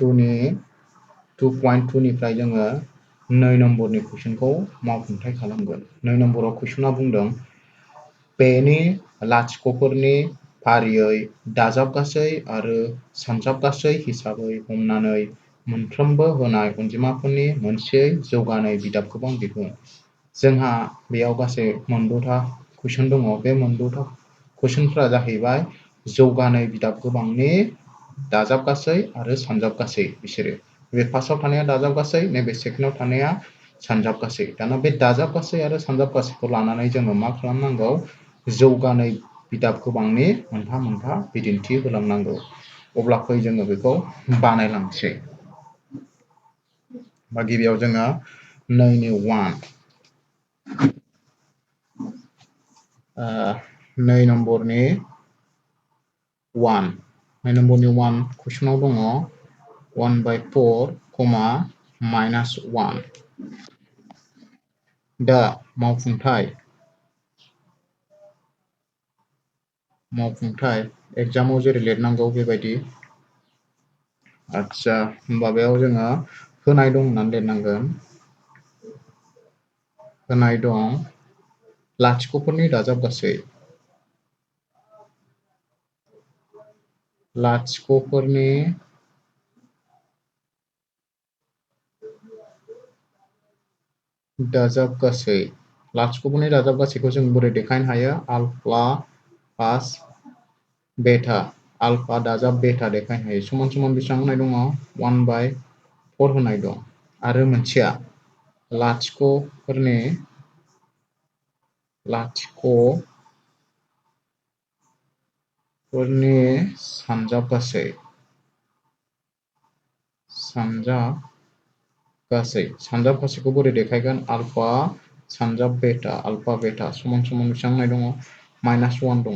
2.2 निफ्राय जोङो 2 नम्बरनि कुइसनखौ मावफुंथाय खालामगोन। 2 नम्बराव कुइसना बुंदों बेनि लाथिख'फोरनि फारियै दाजाबगासै आरो सानजाबगासै हिसाबै हमनानै मोनफ्रोमबो होनाय अनजिमाफोरनि मोनसे जौगानाय बिदाब गोबां दिहुन। जोंहा बेयाव गासै मोनद'था कुइसन दङ। बे मोनद'था कुइसनफ्रा जाहैबाय जौगानाय बिदाब गोबांनि दाजाबगासै आरो सानजाबगासै बिसोरो। बे फार्स्टआव थानाया दाजाबगासै, नैबे सेकेन्डआव थानाया सानजाबगासै। दाना बे दाजाबगासै आरो सानजाबगासैखौ लानानै जोङो मा खालामनांगौ? जौगानाय बिदाब गोबांनि मोनफा मोनफा बिदिन्थि होलांनांगौ। अब्ला फै जोङो बेखौ बानायलांसै। गिबियाव जोङो 2 नि 1 2 नम्बरनि 1 2 नम्बरनि 1 कुइसनाव दङ 1/4, -1। दा मावफुंथाय एग्जामाव जेरै लिरनांगौ बेबायदि। आदसा होमबा बेयाव जोङो होनाय दं होननानै लिरनांगोन। होनाय दं लाथिख'फोरनि दाजाबगासै। लाथिख'फोरनि दाजाबगासै। लाथिख'फोरनि दाजाबगासैखौ जों बोरै देखायनो हायो? आलफा प्लास बेटा। आलफा दाजाब बेटा देखायनो हायो। समान समान बेसेबां होनाय दङ? 1/4 होनाय दं। आरो मोनसेया लाथिख'फोरनि सानजाबगासै। सानजाबगासैखौ बोरै देखायगोन? आलफा सानजाब बेटा। आलफा बेटा समान समान बेसेबां होनाय दङ? -1 दङ।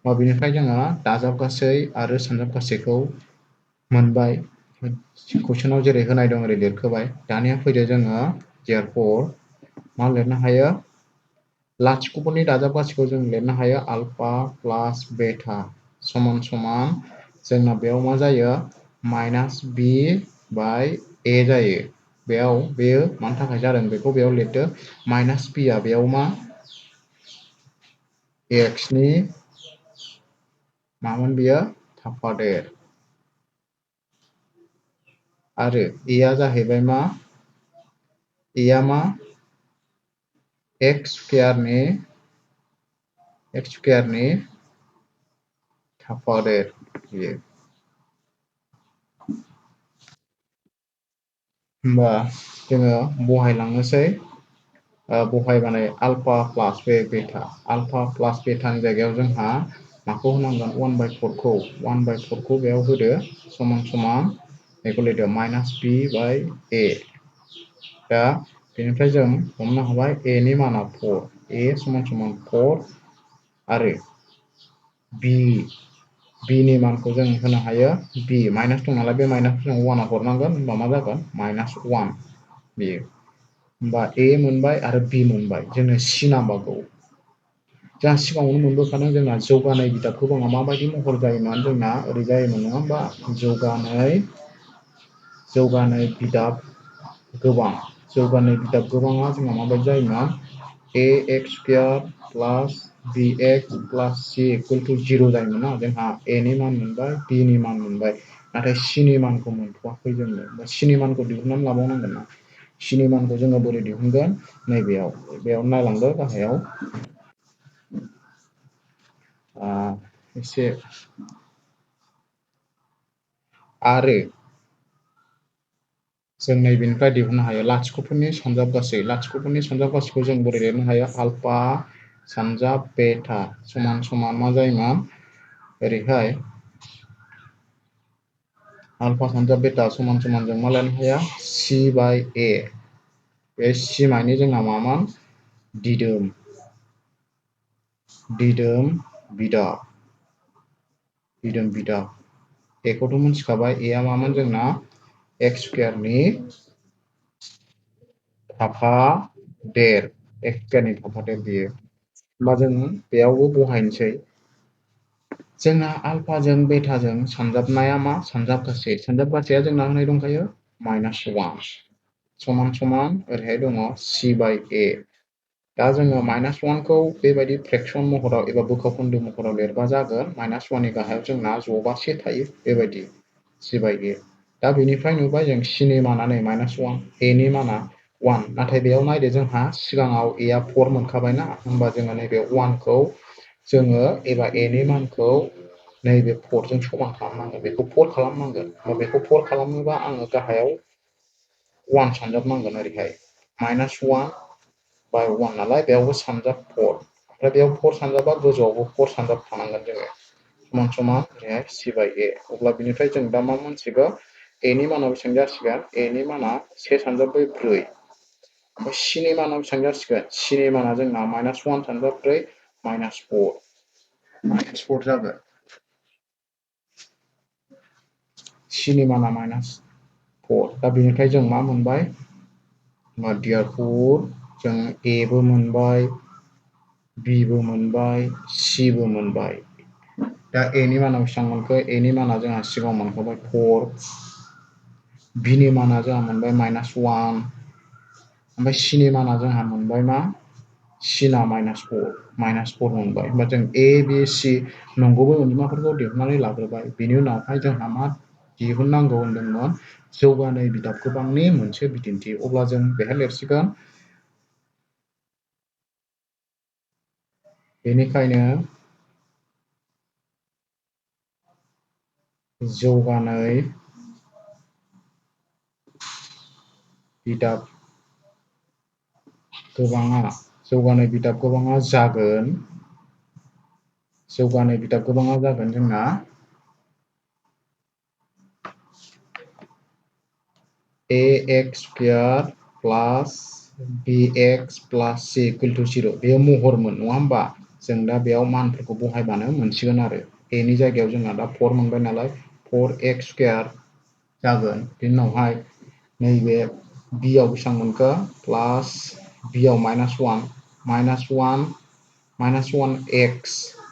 बेनिफ्राय जोङो दाजाबगासै आरो सानजाबगासैखौ मोनबाय। कुइसनाव जेरै होनाय दं ओरै लिरखोबाय। दानिया फैदो जोङो therefore मा लिरनो हायो? लाथिख'फोरनि दाजाबगासैखौ जों लिरनो हायो आलफा प्लास बेटा समान समान जोंना बेयाव मा जायो? -b/a जायो। बेयो मानि थाखाय जादों बेखौ बेयाव लिरदो। -b आ बेयाव मा? x नि मामोन बियो? थाफादेर। आरो a आ जाहैबाय मा? a आ मा? x स्कुवेरनि थाफादेर बियो। होमबा जोङो बहायलांनोसै। बहायबानो आलफा प्लास बेटा। आलफा प्लास बेटानि जायगायाव जोंहा माखौ होनांगोन? 1/4खौ। 1/4खौ बेयाव होदो समान समान बेखौ लिरदो -b/a। दा बेनिफ्राय जों हमनो हाबाय a नि माना 4। a समान समान 4 आरो b नि मानखौ जों होनो हायो b माइनास दं नालाय बे माइनासखौ जों 1 आव हरनांगोन। होमबा मा जागोन? -1 बेयो। होमबा a मोनबाय आरो b मोनबाय। जोंनो c नांबावगौ। जोंहा सिगाङावनो मोनबोखादों जोंना जौगानाय बिदाब गोबाङा माबायदि महर जायोमोन? जोंना ओरै जायोमोन नङा होमबा? जौगानाय बिदाब गोबां। जौगानाय बिदाब गोबाङा जोंना माबायदि जायोमोन? ax² प्लास bx प्लास c = 0 जायोमोन ना? जोंहा a नि मान मोनबाय, b नि मान मोनबाय। नाथाय c नि मानखौ मोनथ'वाखै जोङो। c नि मानखौ दिहुननानै लाबावनांगोन ना? c नि मानखौ जोङो बोरै दिहुनगोन? बेयाव नायलांदो गाहायाव। एसे आरो जों नैबेनिफ्राय दिहुननो हायो लाथिख'फोरनि सानजाबगासै। लाथिख'फोरनि सानजाबगासैखौ जों बोरै लिरनो हायो? आलफा सानजाब बेटा समान समान मा जायोमोन? ओरैहाय आलफा सानजाब बेटा समान समान जों मा लिरनो हायो? c/a। बे c मानि जोंना मामोन? दिदोम बिदाब। a खौथ' मिथिखाबाय। a आ मामोन जोंना? x स्कुवेरनि थाफादेर। x स्कुवेरनि थाफादेर बियो। होमबा जों बेयावबो बहायनोसै। जोंना आल्फाजों बेटाजों सानजाबनाया मा सानजाबगासे सानजाबगासेया जोंना होनाय दंखायो -1 समान समान ओरैहाय दङ c/a दा जोङो -1 खौ बेबायदि फ्रेक्सन महराव एबा बोखावखोन्दो महराव लिरबा जागोन -1 नि गाहायाव जोंना जबासे थायो बेबायदि c/a दा बेनिफ्राय नुबाय जों c नि माना नै -1 a नि माना 1 नाथाय बेयाव नायदो जोंहा सिगाङाव a आ 4 मोनखाबायना होमबा जोङो नैबे 1 खौ जोङो एबा a नि मानखौ नैबे 4 जों समान खालामनांगोन बेखौ 4 खालामनांगोन बेखौ 4 खालामनोबा आङो गाहायाव 1 सानजाबनांगोन ओरैहाय -1/1 नालाय बेयावबो सानजाब 4 ओमफ्राय बेयाव 4 सानजाबा गोजौआवबो 4 सानजाबफानांगोन जोङो समान समान ओरैहाय c/a अब्ला बिनिफ्राय जों दा मा मोनसिगौ a नि माना बेसेबां जासिगोन a नि माना 1 सानजाब 4 ओमफ्राय c नि माना बेसेबां जासिगोन c नि माना जोंना -1 सानजाब 4 -4 जागोन c नि माना -4 दा बेनिफ्राय जों मा मोनबाय therefore जों a बो मोनबाय b बो मोनबाय c बो मोनबाय दा a नि माना बेसेबां मोनखो a नि माना जोंहा सिगाङाव मोनखाबाय 4 b नि माना जोंहा मोनबाय -1 ओमफ्राय c नि माना जोंहा मोनबाय मा c ना -4 मोनबाय होमबा जों a b c नंगुबै अनजिमाफोरखौ दिहुननानै लाग्रोबाय बेनि उनावहाय जोंहा मा दिहुननांगौ होनदोंमोन जौगानाय बिदाब गोबांनि मोनसे बिदिन्थि अब्ला जों बेहाय लिरसिगोन बेनिखायनो जौगानाय बिदाब गोबाङा जागोन जोंना ax² प्लास bx प्लास c = 0 बेयो महरमोन नङा होमबा जों दा बेयाव मानफोरखौ बहायबानो मोनसिगोन आरो a नि जायगायाव जोंना दा 4 मोनबाय नालाय 4x² जागोन बेनि उनावहाय नैबे b आव बेसेबां मोनखो प्लास b आव -1x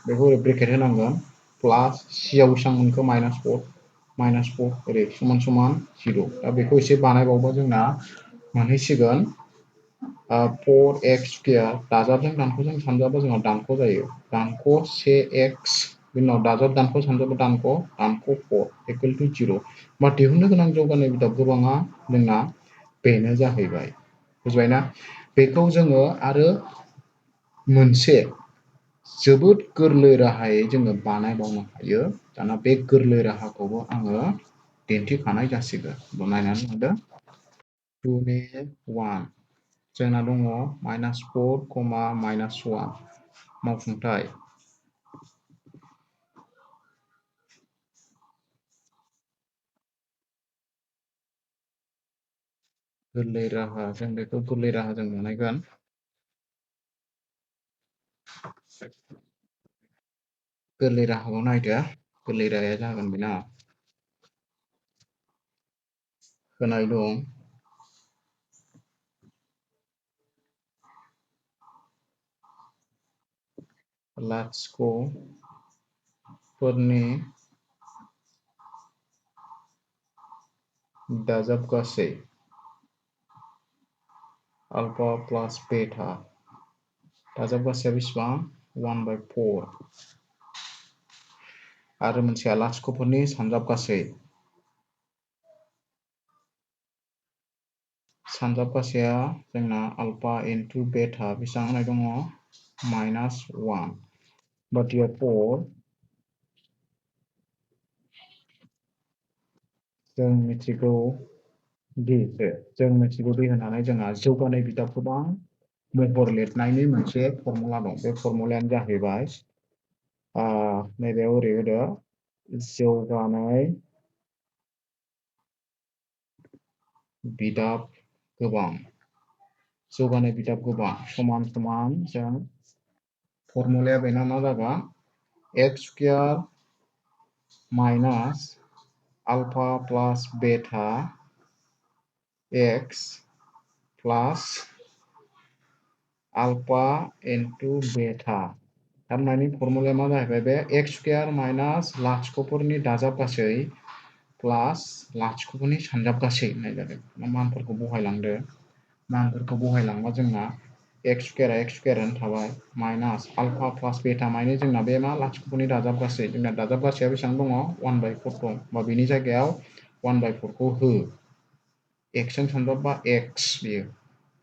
बेखौ ओरै ब्रेकेट होनांगोन प्लास c आव बेसेबां मोनखो -4 ओरै समान समान 0 दा बेखौ एसे बानायबावबा जोंना मोनहैसिगोन 4x² दाजाबजों दानख'जों सानजाबा जोंहा दानख' जायो दानख' 1x बिनि उनाव दाजाब दानख' सानजाबा दानख' 4 = 0 मा दिहुननो गोनां जौगानाय बिदाब गोबाङा जोंना बेनो जाहैबाय बुजिबायना बेखौ जोङो आरो मोनसे जोबोद गोरलै राहायै जोङो बानायबावनो हायो दाना बे गोरलै राहाखौबो आङो दिन्थिखानाय जासिगोन नायनानै लादो 2 नि 1 जोंना दङ -4, -1 मावफुंथाय गोरलै राहा जों बेखौ गोरलै राहाजों बानायगोन गोरलै राहाखौ नायदो गोरलै राहाया जागोन बेना होनाय दं लाथिख'फोरनि दाजाबगासै आल्फा प्लास बेटा दाजाबगासैया बेसेबां 1/4 आरो मोनसेया लाथिख'फोरनि सानजाबगासै जोंना आल्फा इनटु बेटा बेसेबां होनाय दङ -1 but therefore जों मिथिगौ दि होननानै जोंहा जौगानाय बिदाब गोबां महर लिरनायनि मोनसे फर्मुला दं बे फर्मुलायानो जाहैबाय नैबेयाव ओरै होदो जौगानाय बिदाब गोबां समान समान जों फर्मुलाया बेना मा जागोन x² माइनास आल्फा प्लास बेटा x प्लास आल्फा इनटु बेटा थारमाने फर्मुलाया मा जाहैबाय बे x स्क्वायर माइनास लाथिख'फोरनि दाजाब गासै प्लास लाथिख'फोरनि सानजाब गासै होननाय जादों। मानफोरखौ बहायलांदो। मानफोरखौ बहायलांबा जोंना x स्क्वायरानो थाबाय माइनास आल्फा प्लास बेटा माइनस जोंना बे मा लाथिख'फोरनि दाजाब गासै जोंना दाजाब गासैया बेसेबां दङ 1/4 दं बा बेनि जायगायाव 1/4 खौ हो x जों सानजाबबा x बेयो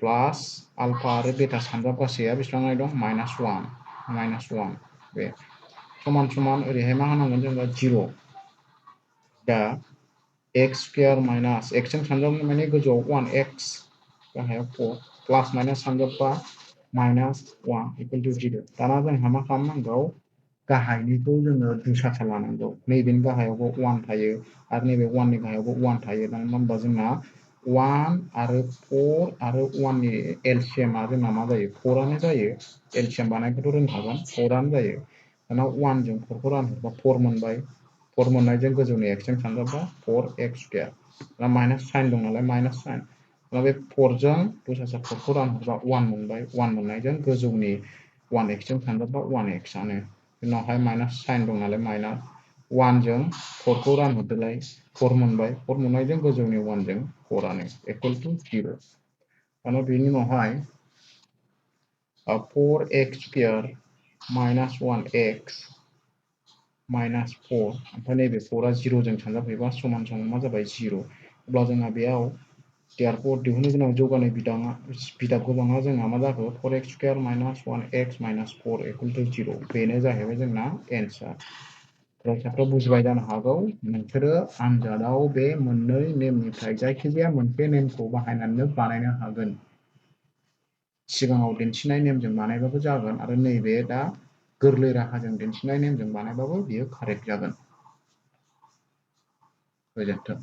प्लास आल्फा आरो बेटा सानजाब गासैया बेसेबां दं -1 बे समान समान ओरैहाय मा होनांगोन जोङो 0 दा x स्क्वायर माइनास x जों सानजाबनाय माने गोजौआव 1x गाहायाव 4 प्लास माइनास सानजाबबा -1 इकुवेल टु 0 दाना जोंहा मा खालामनांगौ गाहायनिखौ जोङो दुसाथा लानांगौ नैबेनि गाहायावबो 1 थायो आरो नैबे 1 नि गाहायावबो 1 थायो मानो होनबा जोंना 1 आरो 4 आरो 1 नि एलसिएमआ जोंना मा जायो 4 आनो जायो एलसिएम बानायनोथ' रोंखागोन 4 आनो जायो दाना 1 जों 4 खौ रानहरबा 4 मोनबाय 4 मोननायजों गोजौनि x जों सानजाबबा 4x स्क्वायर दा माइनास साइन दं नालाय माइनास साइन दा बे 4 जों दस्रा 4 खौ रानहरबा 1 मोनबाय 1 मोननायजों गोजौनि 1x जों सानजाबबा 1x आनो उनावहाय माइनास साइन दं नालाय माइनास 1 जों 4 खौ रानहरदोलाय 4 मोनबाय 4 मोननायजों गोजौनि 1 जों 4 आनो इकुवेल टु 0 दाना बेनि उनावहाय 4x square minus 1x minus 4 ओमफ्राय नैबे 4 आ 0 जों सानजाबहैबा समान समान मा जाबाय 0 अब्ला जोंहा बेयाव देरफर दिहुननो गोनां जौगानाय बिदाब गोबाङा जोंहा मा जाखो 4x square minus 1x minus 4 equal to 0 बेनो जाहैबाय जोंना एन्सार फरायसाफ्रा बुजिबाय जानो हागौ नोंसोरो आनजादाव बे मोननै नेमनिफ्राय जायखिजाया मोनसे नेमखौ बाहायनानै बानायनो हागोन सिगाङाव दिन्थिनाय नेमजों बानायबाबो जागोन आरो नैबे दा गोरलै राहाजों दिन्थिनाय नेमजों बानायबाबो बियो कारेक्ट जागोन गोजोन्थों।